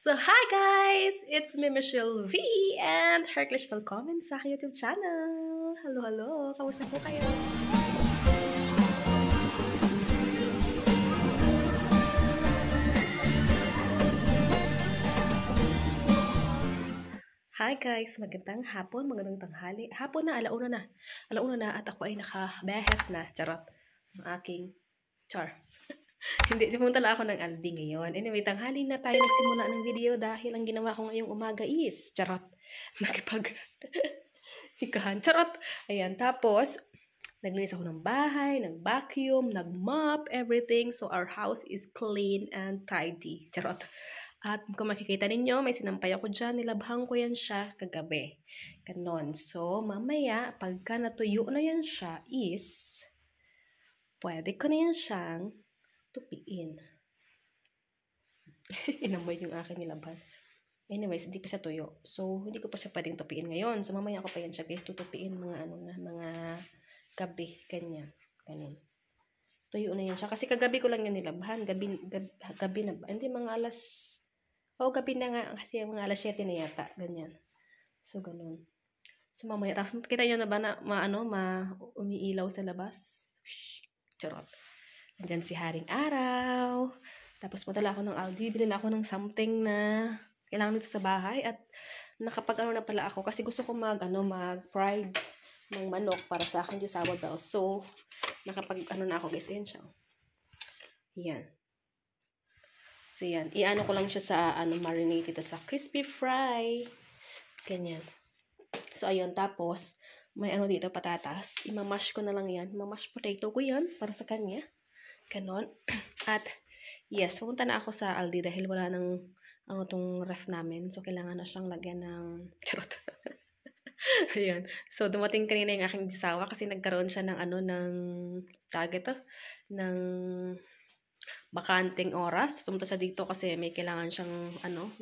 So, hi guys! It's me, Michelle V, and herzlich willkommen sa aking YouTube channel. Hello, hello! Kamusta po kayo? Hi guys! Magandang hapon, magandang tanghali. Hapon na, alauna na. Alauna na at ako ay nakabehes na. Charot. Ang aking char. Hindi, pumunta lang ako ng Aldi ngayon. Anyway, tanghali na tayo nagsimula ng video dahil ang ginawa ko ngayong umaga is, charot, chikahan, charot. Ayan, tapos, naglinis ako ng bahay, nag-vacuum, nag-mop, everything. So, our house is clean and tidy. Charot. At kung makikita ninyo, may sinampay ako dyan, nilabhang ko yan siya kagabi. Ganon. So, mamaya, pagka natuyo na yan siya is, pwede ko na yan siyang tupiin. Inamoy yung aking nilabhan. Anyways, hindi pa siya tuyo. So, hindi ko pa siya pwedeng tupiin ngayon. So, mamaya ko pa yan siya guys, tutupiin mga mga gabi. Ganyan. Ganun. Tuyo na yan siya. Kasi kagabi ko lang yan nilabhan. Gabi na ba? Hindi, mga alas, gabi na nga. Kasi mga alas 7 na yata. Ganyan. So, ganun. So, mamaya. Tapos, kita nyo na ba na, umiilaw sa labas? Charot. Andyan si Haring Araw. Tapos padala ako ng Aldi. Bilila ako ng something na kailangan dito sa bahay. At nakapag-ano na pala ako. Kasi gusto ko mag-fried ng manok para sa akin yung sour bells. So, nakapag-ano na ako guys. Ayan siya. Ayan. So, yan. I-ano ko lang siya sa marinate ito sa crispy fry. Ganyan. So, ayun. Tapos, may dito, patatas. Imamash ko na lang yan. Mamash potato ko yan para sa kanya. Ganon. At, yes, pumunta na ako sa Aldi dahil wala nang tong ref namin. So, kailangan na siyang lagyan ng charot. Ayan. So, dumating kanina yung aking disawa kasi nagkaroon siya ng ng bakanting oras. Pumunta siya dito kasi may kailangan siyang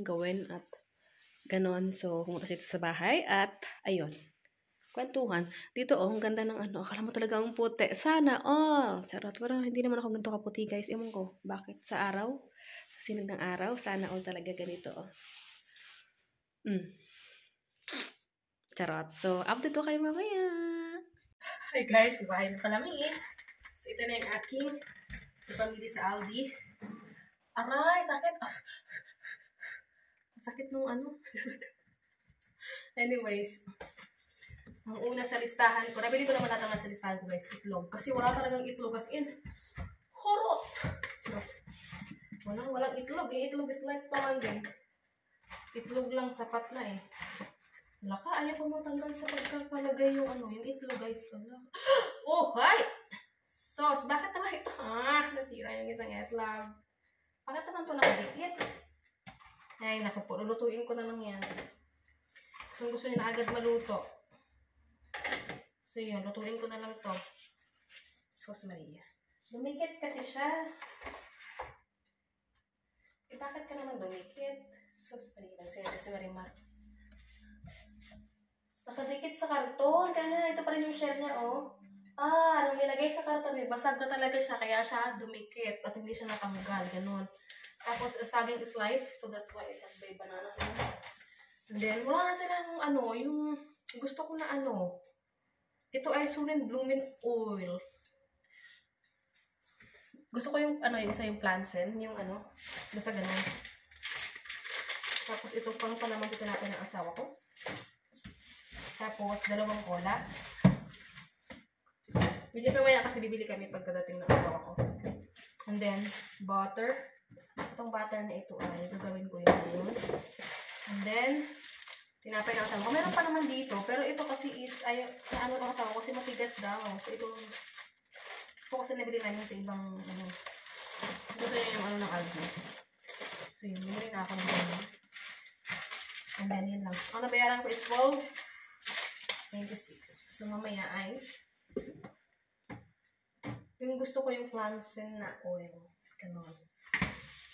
gawin at ganon. So, pumunta siya dito sa bahay at, ayun. Kwentuhan. Dito, ang ganda ng akala mo talaga ang puti. Sana, charot. Parang hindi naman ako ganito kaputi, guys. Ewan ko, bakit? Sa araw? Sa sinag ng araw? Sana talaga ganito, Charot. So, update ko kayo mamaya. Hi, guys. Bahay na kami. So, ito na yung aking pamili sa Aldi. Aray, sakit. Sakit nung Anyways, ang una sa listahan ko, nabili ko naman lahat ng sa listahan ko guys, itlog. Kasi wala talagang itlog as in. Horot! Walang itlog. Itlog is like pamangin. Itlog lang, sapat na eh. Wala ka, ayaw ko matanggal sa pagkakalagay yung yung itlog guys. Oh, hi! Sos, bakit naman ito? Nasira yung isang itlog. Bakit naman ito nakadikit? Ay, naku po, lulutuin ko na lang yan. Gusto niya na agad maluto. So, yun. Lutuin ko na lang to. Sos Maria. Dumikit kasi siya. Bakit ka naman dumikit? Sos Maria. Kasi Marimar. Nakadikit sa karton. Kaya na, ito pa rin yung shell niya, nung nilagay sa karton, basag na talaga siya. Kaya siya dumikit. At hindi siya natanggal. Ganun. Tapos, saging is life. So, that's why I have the banana here. And then, wala na silang yung gusto ko na ito ay Surin Blooming Oil. Gusto ko yung isa yung Plansen, yung basta ganun. Tapos ito pang palaman dito natin ng asawa ko. Tapos 2 cola. Bili pa maya kasi bibili kami pagkadating ng asawa ko. And then butter. Itong butter na ito ay gagawin ko yun. And then tinapay ng asawa ko. Meron pa naman dito. Pero ito kasi is, ng asawa ko kasi matigas daw. So, ito kasi nabili namin sa ibang, gusto niya yung ng Aldi. So, yun. Bumili na ako ng ganyan. And then, yun lang. Ang nabayaran ko is 12.26. So, mamaya ay, yung gusto ko yung Plansen na oil. Ganon.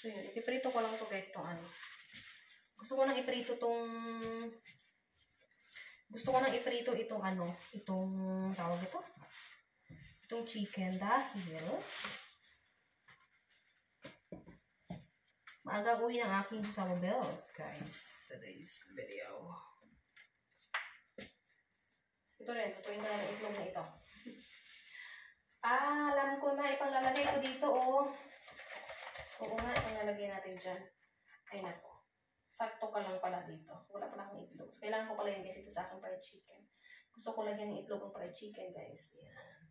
So, yun. Ipiprito ko lang to guys, itong Gusto ko nang iprito itong tawag ito. Itong chicken dahil Maaga uwi ng aking Kusama Bells, guys. Today's video. Ito rin, lutuin na yung itlog na ito. Alam ko na, ipanglalagay ko dito, oh. Oo nga, ipanglalagay natin dyan. Ay, nako. Sakto ka lang pala dito. Wala pala akong itlog. So, kailangan ko pala yun, guys, ito sa aking fried chicken. Gusto ko lagyan ng itlog ng fried chicken, guys. Yan.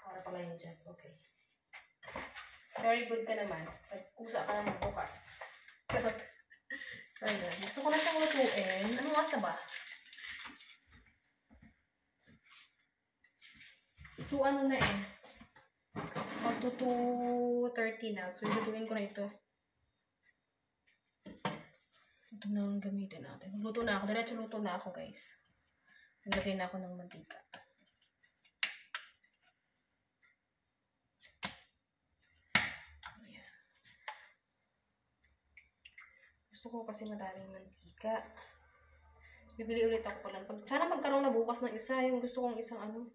Para pala yun dyan. Okay. Very good ka naman. Nagkusa ka naman bukas. So, yun. Gusto ko na siyang lutuin. Anong asa ba? Ito ano na eh. Magto 2:30 na. So, lutuin ko na ito. Ito na ang gamitin natin. Magluto na ako. Diretso luto na ako, guys. Maglagay na ako ng mantika. Ayan. Gusto ko kasi madaming mantika. Bibili ulit ako pala. Sana magkaroon na bukas ng isa. Yung gusto kong isang ano.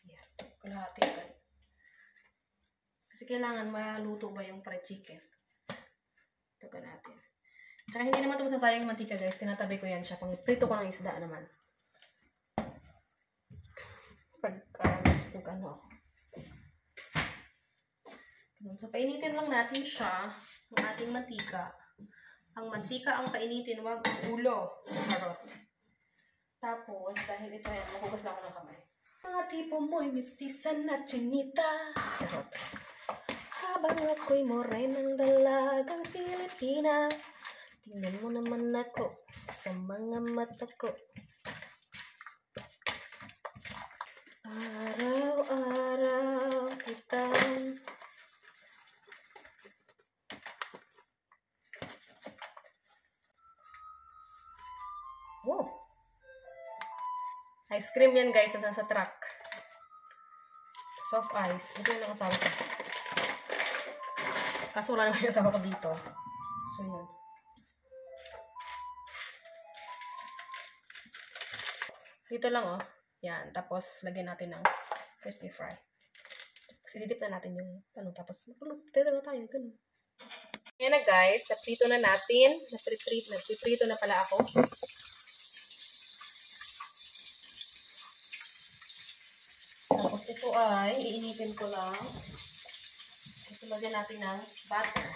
Ayan. Kalahati ka. Kasi kailangan maluto ba yung fried chicken. Ito ka natin. Tsaka hindi naman ito masasayang mantika, guys. Tinatabi ko yan siya. Pang prito ko ng isda naman. Pag ano. So, painitin lang natin siya. Ang ating mantika. Ang mantika ang painitin, wag ulo. Charot. Tapos, dahil ito yan, makugas na ako ng kamay. Mga tipo mo'y mistisan na chinita. Charot. Habang ako'y morenang dalagang Pilipina, tingnan mo naman ako sa mga mata ko. Araw-araw kitang oh! Ice cream yan, guys, na nasa truck. Soft ice. Ito yung asawa ko. Kaso wala naman yung asawa ko dito. So, yun. Dito lang, oh. Yan. Tapos, lagyan natin ng crispy fry. Kasi didip na natin yung, ano, tapos, magpapalutero na tayo, ganun. Yan na, guys. Naprito na natin. Naprito na pala ako. Tapos, ito ay, iinitin ko lang. Ito, lagyan natin ng butter.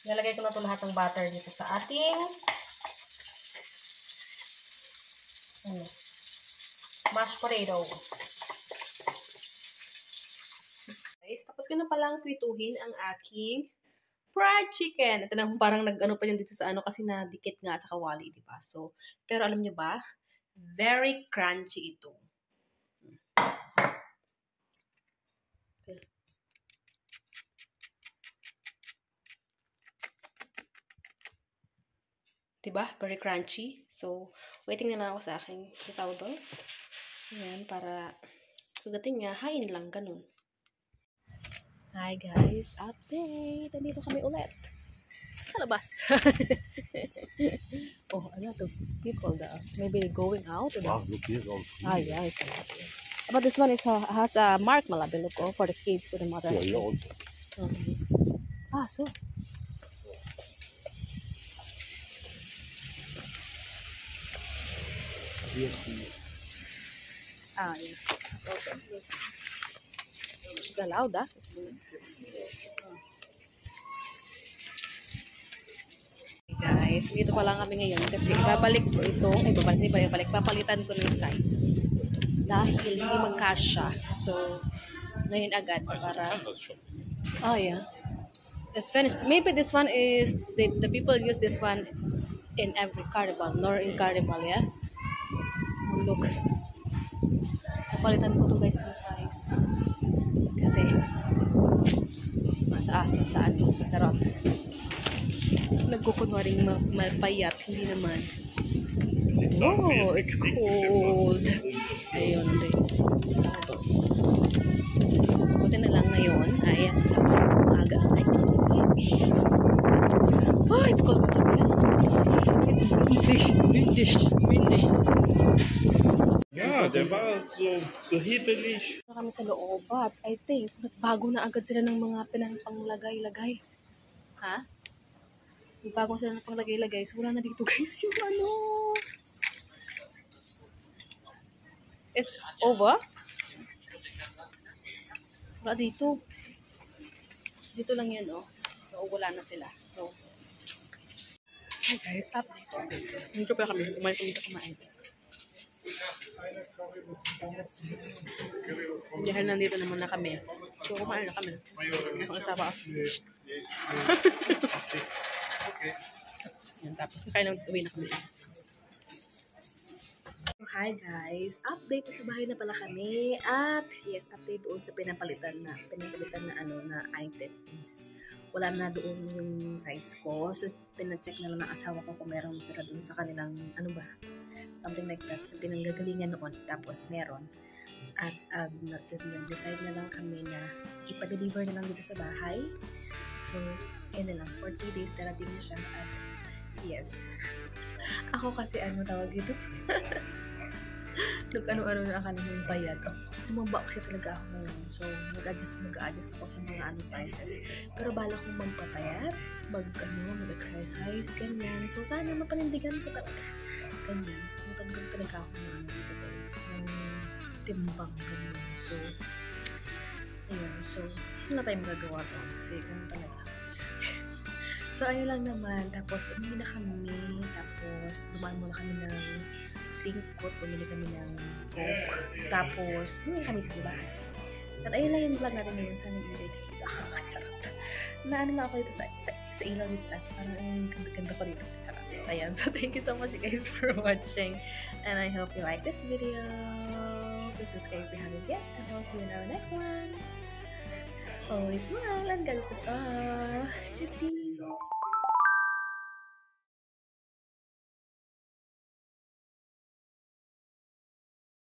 Nalagay ko na ito lahat ng butter dito sa ating mashed potato. Guys, tapos ko na palang prituhin ang aking fried chicken. Ito na parang nag-ano pa yun dito sa ano kasi nadikit nga sa kawali, diba? So, pero alam nyo ba, very crunchy ito. Okay. Diba? Very crunchy. So, waiting na lang ako sa aking sasawables. Ayan, para sugatin niya, hain lang, ganun. Hi guys, update! Nandito kami ulit sa labas. Oh, ano to? People that maybe going out. Wow, look here. Ah, yeah, it's a lot. But this one is has a mark malabi look for the kids, for the mother. Yeah, load. Ah, so. Ah, yeah. Okay. It's allowed, ah. Guys, dito pa lang kami ngayon kasi ibabalik ko itong, papalitan ko ng size. Dahil hindi magkasya. So, ngayon agad para, oh yeah. It's finished. Maybe this one is, the people use this one in every carnival, nor in carnival, yeah? Oh, look. Papalitan ko to guys ng size. Kasi, masa-asa sa ano, charot. Nagkukunwaring mapayat, hindi naman. Oh, it's cold. Ayun, buti na lang ngayon ay sa aga ang kanya. Oh, it's cold. Windisch. Ja, der war so hibbelig. Kami sa loob, but I think nagbago na agad sila ng mga pinangpanglagay-lagay. Ha? Nagbago sila ng panglagay-lagay. So wala na dito guys yung ano. It's over? Wala dito. Dito lang yun, oh. So, wala na sila. So, hi guys, update. Dito pa kami. Kumain. Dahil nandito naman na kami. So, kumain na kami. Ang asawa. Yan, tapos kakain lang uwi na kami. Hi guys, update sa bahay na pala kami at yes, update doon sa pinapalitan na items. Wala na doon yung size ko. So, pinacheck na lang ng asawa ko kung meron sila doon sa kanilang, something like that. So, pinanggagalingan noon. Tapos, meron. At nag-decide na lang kami na ipa-deliver na lang dito sa bahay. So, yun na lang. For 3 days, darating na siya. At, yes. Ako kasi, tawag ito? Nag-ano na akala yung bayad. Tumamba kasi talaga ako ngayon. So, mag-adjust ako sa mga sizes. Pero bala kong magpapayat, mag-exercise, ganyan. So, sana mapanindigan ko talaga. Ganyan. So, matanggal talaga ako ng dito guys. Yung timbang, ganyan. So, ayun. So, wala tayong magagawa to. Kasi, ganun talaga. So, ayun lang naman. Tapos, umihi na kami. Tapos, dumaan muna kami ng drink ko. Pumili kami ng Coke. Tapos, umihi kami sa bahay. At ayun lang yung vlog natin ngayon. Sana enjoy kayo. Charot. Naano lang ako dito sa ilaw dito sa parang ang ganda ko dito. Charot. Ayan. So, thank you so much guys for watching. And I hope you like this video. Please subscribe if you haven't yet. And I'll see you in our next one. Always smile and get to saw. Just see.